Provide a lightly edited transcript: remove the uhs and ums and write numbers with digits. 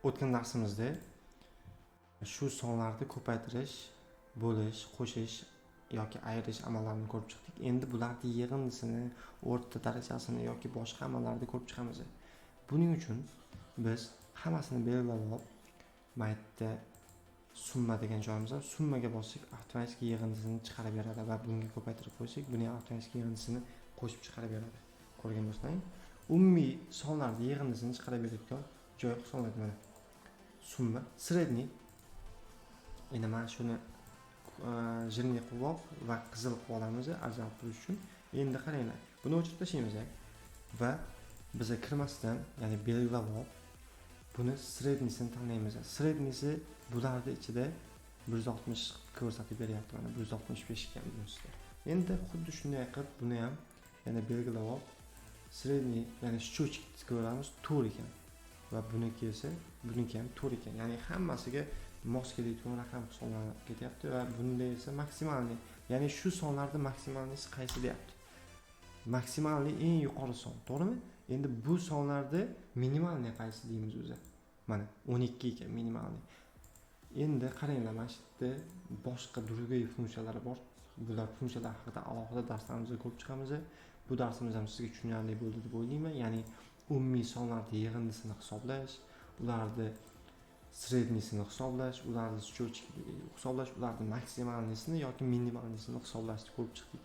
O'tgan darsimizda shu sonlarni ko'paytirish, bo'lish, qo'shish yoki ayirish amallarini ko'rib chiqdik. Endi bularni yig'indisini, o'rta darajasini yoki boshqa amallarni ko'rib chiqamiz. Buning uchun biz hammasini belgilab olib, maytda summa degan joyimiz bor. Summaga bossak, avtomatik yig'indisini chiqarib beradi va bunga ko'paytirib qo'ysak, buni ham avtomatik yig'indisini qo'shib chiqarib beradi. Ko'rgan bo'lsang, umumiy sonlarni yig'indisini chiqarib beradigan joy hisoblanadi mana. Summa средний. Endi mana shuni жирный qilib olib va qizil qilib olamiz ajralib turish uchun. Endi qaranglar, buni o'chirib tashlaymiz va biza kirmasdan, ya'ni belgilab olib, buni средний sini tanlaymiz. Средний si bularni ichida 160 ko'rsatib beryapti, mana 165 ekan bunisida. Endi xuddi shunday qilib buni ham yana belgilab olib, средний, ya'ni счетчик ko'ramiz, 4 ekan va buniki esa, buniki ham 4 ekan. Ya'ni hammasiga mos keladigan raqam hisoblanib ketyapti va bunda esa максимальный, ya'ni shu sonlarni максимальный si qaysi deyapti. Максимальный eng yuqori son, to'g'rimi? Endi bu sonlarda минимальный qaysi deymiz o'zi. Mana 12 ekan минимальный. Endi qaranglar, mana shu yerda boshqa другие funksiyalari bor. Bular funksiyalar haqida alohida darslarimizda ko'rib chiqamiz. Bu darsimiz ham sizga tushunarli bo'ldi deb o'ylayman. Ya'ni umumiy sonlarni yig'indisini hisoblash, ularni средний sini hisoblash, ularni счетчик hisoblash, ularni максимальный sini yoki минимальный sini hisoblashni ko'rib chiqdik.